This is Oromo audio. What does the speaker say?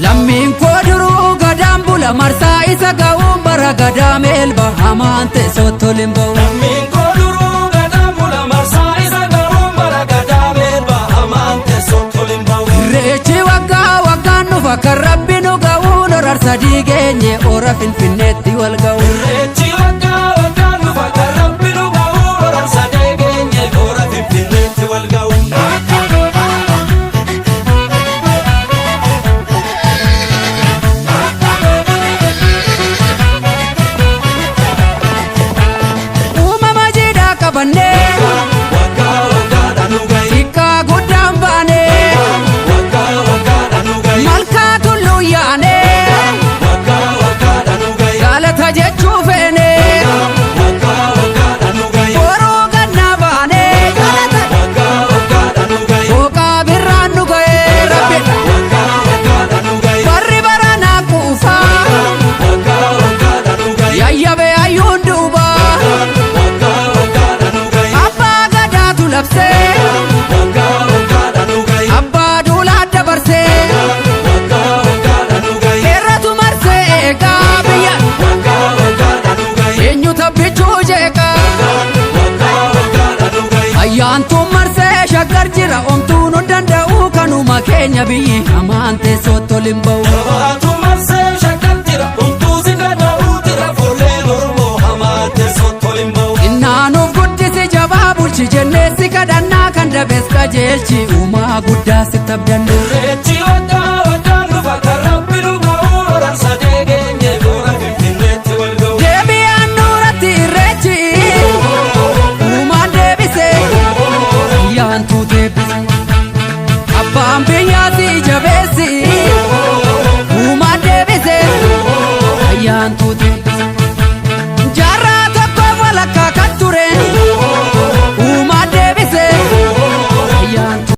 Lammiin koo duruu gadaan bula marsaa isa ga'uun bara gadaa meelba hamaan teessoo tolin ba'u. Lammiin koo duruu gadaan bula marsaa isa ga'uun bara gadaa meelba hamaan teessoo tolin ba'u. Irreechi waggaa waggaan dhufa kan rabbi nu ga'uun horar sadii geenye ora finfinneetti wal ga'u. Irreechi waggaa waggaan dhufa kan rabbi nu ga'uun horar sadee geenye hora finfinneetti wal ga'u. Uumama jiidhaa qabannee Waggaa waggaadhaan nu ga'i. xiqqaa guddaan baanee Waggaa waggaadhaan nu ga'i. malkaa tulluu yaanee Waggaa waggaadhaan nu ga'i. galata jechuu feenee Waggaa waggaadhaan nu ga'i. boruu gannaa baanee galata Waggaa waggaadhaan nu ga'i. booqaa birraan nu ga'ee rabbi Waggaa waggaadhaan nu ga'i. barri baranaa quufaa Waggaa waggaadhaan nu ga'i. yayyabe hayyuun duubaa Waggaa waggaadhaan nu ga'i. abbaa gadaatu labsee Waggaa waggaadhaan nu ga'i. abbaa duulaa dabarsee Waggaa waggaadhaan nu ga'i. seerratu marsee eegaa biyya Waggaa waggaadhaan nu ga'i. eenyu tabbichuu jeeqaa Waggaa waggaadhaan nu ga'i. ayyaantuun marsee shaggar jira omtuu nu danda'u kanuma keenya biyyi hamaan teessoo tolin ba'u. Jabaatu marsee shaggar jira homtuu si danda'uu jira fuulleen Oromoo hamaa teessoo tolin ba'u. Innaanuuf guddisi jabaa bulchi jennee si kadhannaa kan dabees qajeelchi uumaa guddaa si tabdannu. Irreechi waggaa waggaan dhufa kan rabbi nu ga'uu horar sadee geenye hora finfinneetti wal ga'u. Deebi'aan nuuratti irreechi uumaan deebise ayyaantuu deebise abbaan biyyaa si jabeessi.